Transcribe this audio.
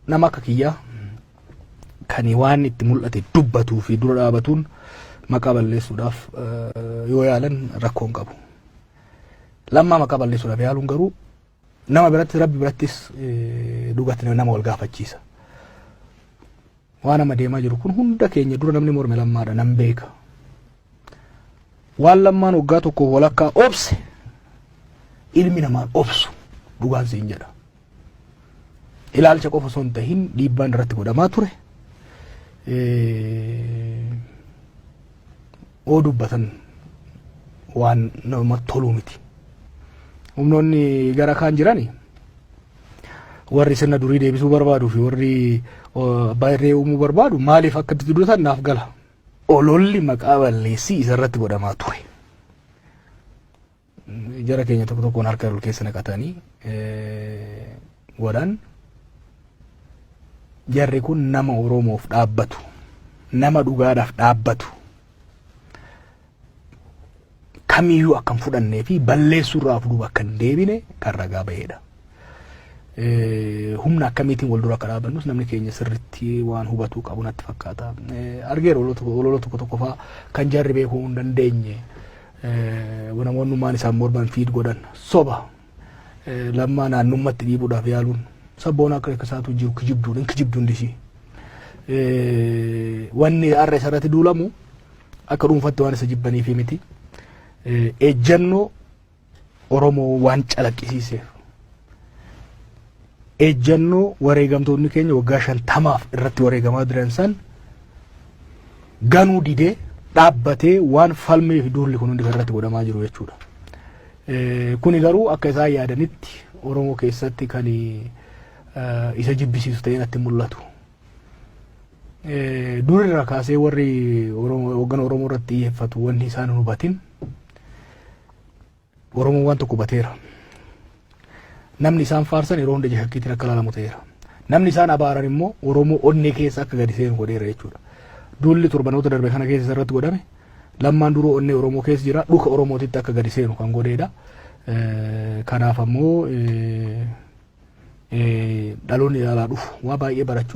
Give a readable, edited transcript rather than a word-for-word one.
Nama akka kiyyaa kan waan itti mul'ate dubbatuu fi dura dhaabatuun maqaa balleessuudhaaf yoo yaalan rakkoo hin qabu. Lammaa maqaa balleessuudhaaf yaaluun garuu nama biratti, Rabbi birattis dhugatti nama wal gaafachiisa. Waan amma deemaa jiru kun hunda keenya dura namni morme Lammaadha, nan beeka. Waan Lammaan waggaa tokko walakkaa obse ilmi namaan obsu, dhugaan siin jedha. Ilaalcha qofa osoo hin tahin dhiibbaan irratti godhamaa ture. Oo dubbatan waan namatti toluu miti. Humnoonni gara kaan jirani, warri sirna durii deebisuu barbaaduu fi warri abbaa irree uumuu barbaadu, maaliif akka itti dubbatan naaf gala. Ololli maqaa balleessii isarratti godhamaa ture. Jara keenya tokko tokkoon harka ol keessa naqatanii godhan. Jarri kun nama Oromoof dhaabbatu, nama dhugaadhaaf dhaabbatu kamiyyuu akka hin fudhannee fi balleessuurraa of duuba akka hin deebine kan ragaa bahedha. Humna akkamiitiin wal dura akka dhaabannus namni keenya sirritti waan hubatuu qabu natti fakkaata. Argeera, olola tokko tokko fa'aa kan jarri beekuu hin dandeenye namoonnummaan isaan morman feed godhan soba. Lammaa naannummatti dhiibuudhaaf yaaluun sabboona akka isaatu jiru kijibduun hin kijibduun disii. Wanni har'a isarratti duulamu akka dhuunfatti waan isa jibbaniifi miti. Ejjannoo Oromoo waan calaqqisiiseef. Ejjannoo wareegamtoonni keenya waggaa 50f irratti wareegamaa jiran san ganuu didee dhaabbatee waan falmee fi duulli kun hundi kan irratti godhamaa jiru jechuudha. Kuni garuu akka isaan yaadanitti Oromoo keessatti kan isa jibbisiisu ta'ee natti mul'atu. Durirraa kaasee warri hooggana Oromoo irratti xiyyeeffatu wanni isaan hin hubatin, Oromoon waan tokko hubateera. Namni isaan faarsan yeroo hunda ija shakkiitiin akka ilaalamu ta'eera. Namni isaan abaaran immoo Oromoo onnee keessa akka gadi seenu godheera jechuudha. Duulli torbanoota darbe kana keessa irratti godhame, Lammaan duruu onnee Oromoo keessa jira, dhuka Oromootitti akka gadi seenu kan godheedha. Kanaaf ammoo dhaloonni ilaalaa dhufu waa baay'ee barachuu